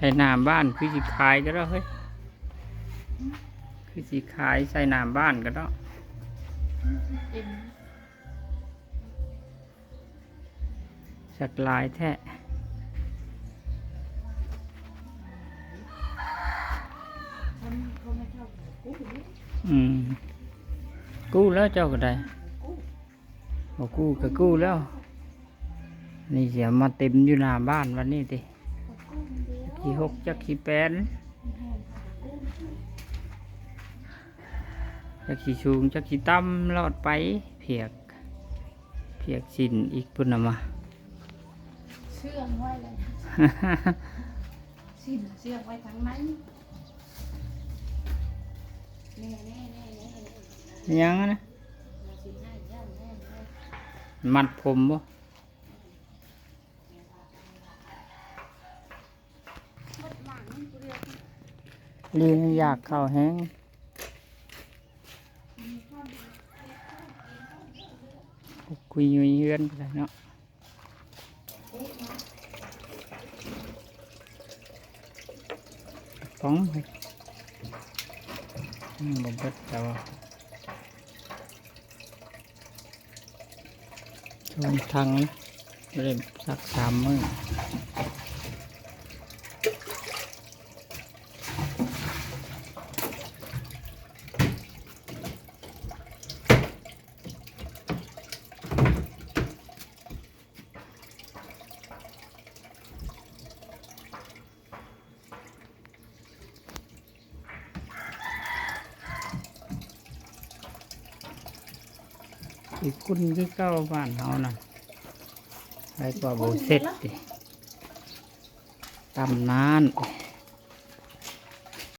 ໃສ່ໜ້າບ້ານຄືຊິຂາຍກໍດອກເຮີ້ຍ ຄືຊິຂາຍໃສ່ໜ້າບ້ານກໍດອກ. ສັກຫຼາຍແທ້. ອືມ ກູ້ແລ້ວເຈົ້າກໍໄດ້ ບໍ່ກູ້ກໍກູ້ແລ້ວ. ນີ້ຊິເອົາມາເຕັມຢູ່ໜ້າບ້ານວັນນີ້ຕິ ຊິຫົກຈັກຊິແປນ ຈັກຊິສູງຈັກຊິຕ່ຳ ລອດໄປ ພຽກ ພຽກຊິ້ນອີກພຸ້ນນະມາ ເຊື່ອງໄວ້ແລ້ວ ຊິ້ນເຊື່ອງໄວ້ທາງໃນ ແນ່ໆໆໆ ຫຍັງນະ ມັດຜົມບໍ່? ລີນຢາກເຂົ້າແຮງ ຄຸຍຍຸຍເຮືອນໄປເນາະ ກະປ໋ອງ ອືມ ບໍ່ເບິດແລ້ວ. ສອງຖັງ ບໍ່ໄດ້ຊັກສາມມື້. ອີກຄຸນຄືເກົ່າບ້ານເຮົານະ ໄດ້ກວ່າບໍ່ເສັດຕິ ຕຳນານ.